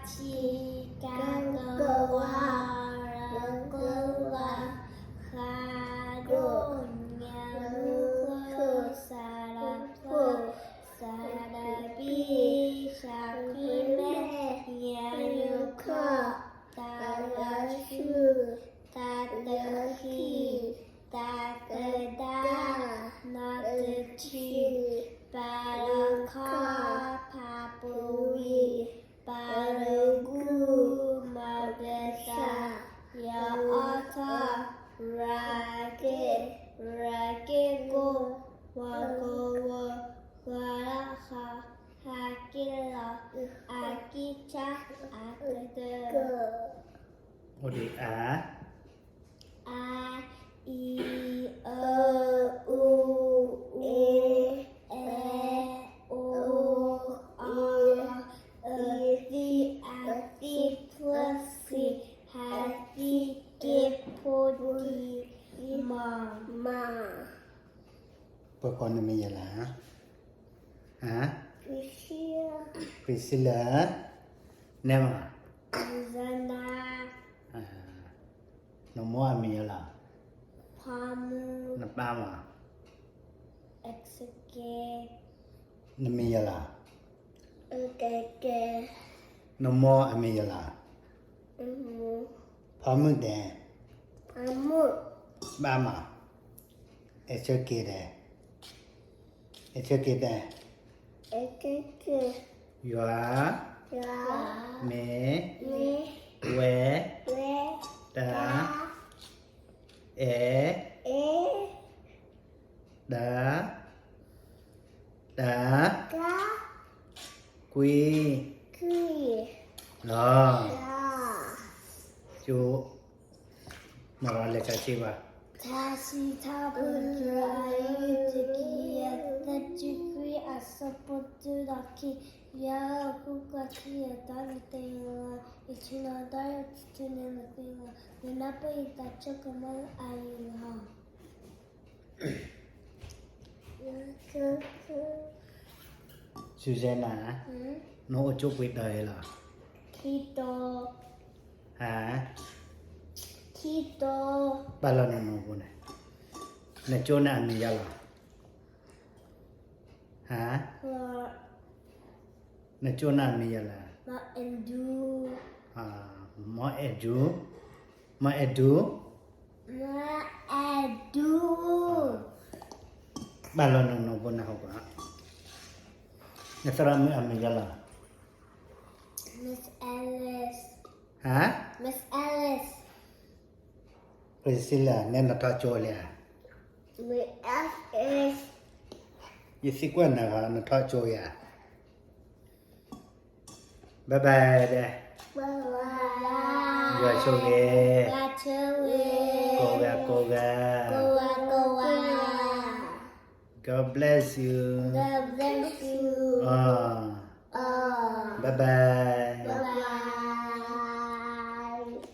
ဆံးကါကဝါ ရကဝါ ဃးဒိၣ် ညါမုၢ်ဃိ စးဒၣ်ဖိ စးဒၣ်ဘံၣ် စးခွံမဲ ညါယိၤခီၣ် တၢ်လီၤဆူၣ် တၢ်တဃံၣ် တၢ်သဒါ နီၢ်တထံၣ် ပၢ်လီခီ ဖးပူၤဝံၤ ပၢ်လၢကူၣ် မၤဘျၢသး ယအီထီၣ် ရၤက့ၣ် ရၤက့ၣ်ကိၣ် ဝၤကဝီၤ ဃၤလီၤဃီ ဟးက့ၣ်လီၤ အကံၢ်ဆၣ် အကတၢၢ် အိၣ်ဒံးအါ အါ အံ အၢ အူ အ့ အဲ အိ အီ အသံ အသံ ဖျၢၣ်သံ ဟဲသံ က့ဖိတံ မီ မ ပှၤကိးနမံၤယၤလၢ ဟါ Priscilla နဲမး Susanna နမိၢ်အမံၤယၤလီၤ ဖီမုၣ် နပၢ်မး Executive နမံၤယၤလီၤ Executive နမိၢ်အမံၤယၤလီၤ ဖီမုၣ်တဲ ဖီမုၣ် ပၢ်မး Executive တဲ Executive တဲ Executive ယွၤ ယွၤ မ့ၢ် မ့ၢ် ဝဲ ဝဲ တၢ် တၢ် အဲ အဲ တၢ် တၢ် တၢ် ကွံ ကွံ လီၤ လီၤ ကၠိ မၤရၤလဲၤကဆ့ဘၣ် တၢ်စံးထီၣ်ပတြၢၤ အယုၢ်တကယၤ သၢဆံခွံ အဆၢဖိတၢဒီးခံ, ယွၤဧၢ, ဃုကွၢ်ထံယတၢ်နသ့လီၤ, ယဆ့ၣ်နီၤတၢ်ယတတုၤန့ၣ်နသ့လီၤ, ယနၢ်ပၢၢ်ယတၢ်ဆိကမိၣ်အါယံၤလီၤ. Susanna, နအိၣ်ကၠိပှ့ၤတီၤအံၤလီၤ. ခံတီၤ. ဟါ. ခံတီၤ. ဘၣ်လီၤနီၢ်နီၢ်ပူၤန့ၣ်, နကၠိန့ၣ်အမံၤယါလီၤ. ဟါ. နကၠိန့ၣ်အမံၤယါလီၤ. မီအဲၣ်ဒူ. မီအဲၣ်ဒူ. မီအဲၣ်ဒူ. မီအဲၣ်ဒူ. ဘၣ်လီၤနီၢ်နီၢ်ပူၤန့ၣ်ဟီၣ်ကီး, နသရၣ်မုၣ်အမံၤယါလီၤ. Miss Alice. ဟါ. Miss Alice. Priscilla, နဲနထီၣ်ကၠိလဲၣ်. Miss Alice. ယသံကွၢ်နၤဂၤ နထီၣ်ကၠိယါ. Bye bye ဒဲး. Bye bye. ယွၤဆိၣ်ဂ့ၤ. ယွၤဆိၣ်ဂ့ၤ. ကိးဂၤကိးဂၤ. ကိးဂၤကိးဂၤ. God bless you. God bless you. အီၤ. အီၤ. Bye bye.